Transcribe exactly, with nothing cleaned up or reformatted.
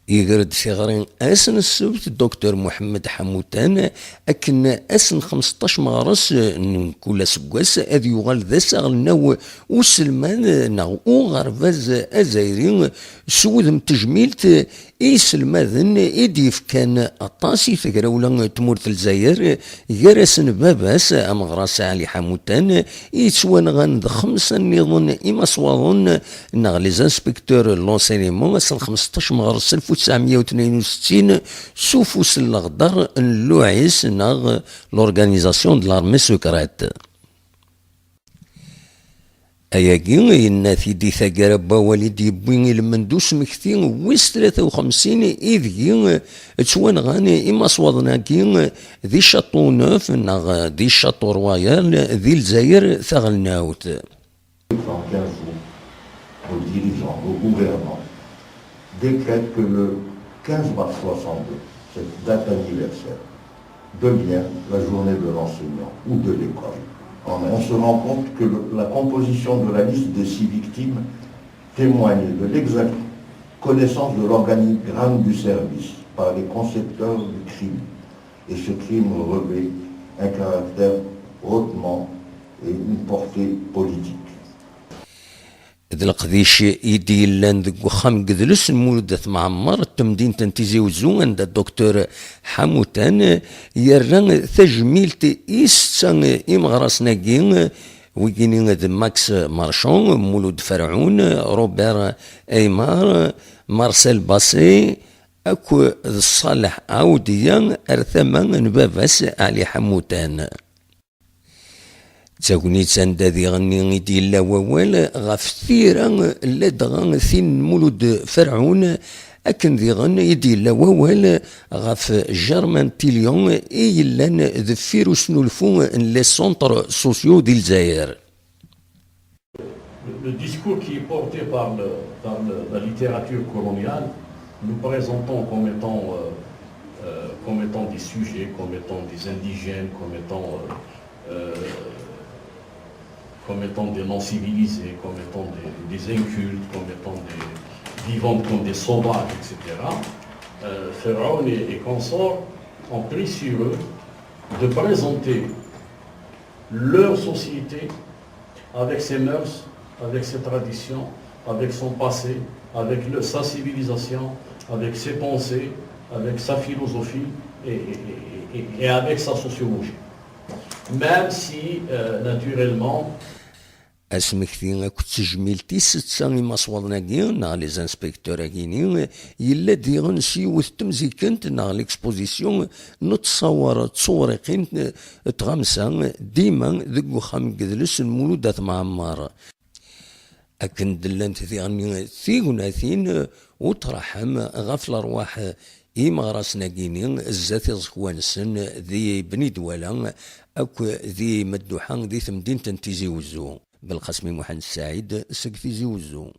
Iger-d tiɣri ass n ssebt Docteur Muḥemmed Ḥamutan akken ass n xmesṭac meɣres n kul aseggas ad yuɣal d ass aɣelnaw uselmad neɣ uɣerbaz azzayri s wudem n tejmilt i iselmaden i d-yefkan aṭas i tegrawla n tmurt n Lezzayer, gar-asen baba-s ameɣras Ɛli Ḥamutan, i yettwanɣan d xemsa nniḍen imaswaḍen neɣ les inspecteurs de l'enseignement ass n xmesṭac meɣres alef u tesɛemya u tnin u settin s ufus n leɣder n l'O S neɣ l'Organisation de l'Armée Secrète. Ayagi, yenna-t-id i taggara n wawal i d-yewwi i lmend usmekti wis tlata u xemsin, ideg ttwanɣan imaswaḍen-agi di Château Neuf neɣ di Château Royal di Lezzayer taɣelnawt. Dans quinze jours, nos dirigeants, nos gouvernants décrètent que le quinze mars soixante-deux, cette date anniversaire, devient la journée de l'enseignant ou de l'école. On se rend compte que le- la composition de la liste des six victimes témoigne de l'exacte connaissance de l'organigramme du service par les concepteurs du crime. Et ce crime revêt un caractère hautement et une portée politique. D leqdic i d-yellan deg uxxam n yedles n Mulud At Mɛemmer n temdint n Tizi Uzzu, anda Docteur Ḥamutan yerra tajmilt i setta imeɣrasen-agi, wigini d Max Marchand, Mulud Ferɛun, Robert Aymar, Marcel Basset, akked Ṣaleḥ Ɛawdiya, ar tama n baba-s Ɛli Ḥamutan. D tagnit anda diɣenni i d-yella wawal ɣef tira ladɣa tin n Mulud Ferɛun, akken diɣen i d-yella wawal ɣef Germain Tillion i yellan deffir usnulfu n les centres sociaux di Lezzayer. Le, le discours qui est porté par, le- par le- la littérature coloniale, nous présentons comme étant, euh, euh, comme étant des sujets, comme étant des indigènes, comme étant, euh, euh, comme étant des non-civilisés, comme étant des, des incultes, comme étant des vivant comme des sauvages, et cetera. Euh, Pharaon et, et consorts ont pris sur eux de présenter leur société avec ses mœurs, avec ses traditions, avec son passé, avec le- sa civilisation, avec ses pensées, avec sa philosophie et, et- et- et- et avec sa sociologie. Même si, euh, naturellement, Asmekti akked tejmilt i setta imaswaḍen-agi neɣ les inspecteurs-agi-ni yella diɣen s yiwet n temzikent neɣ l'exposition n ttṣawar d tewriqin n tɣamsa dima deg uxxam n yedles n Mulud At Mɛemmer. Akken d-llant diɣen tignatin utraḥem ɣef lerwaḥ imeɣrasen-agi-ni zdat iẓekwan-nsen di Bni Dwala akk di Madduḥa di temdint n Tizi Uzzu. Belqasmi Muḥend Saɛid seg Tizi Uzzu.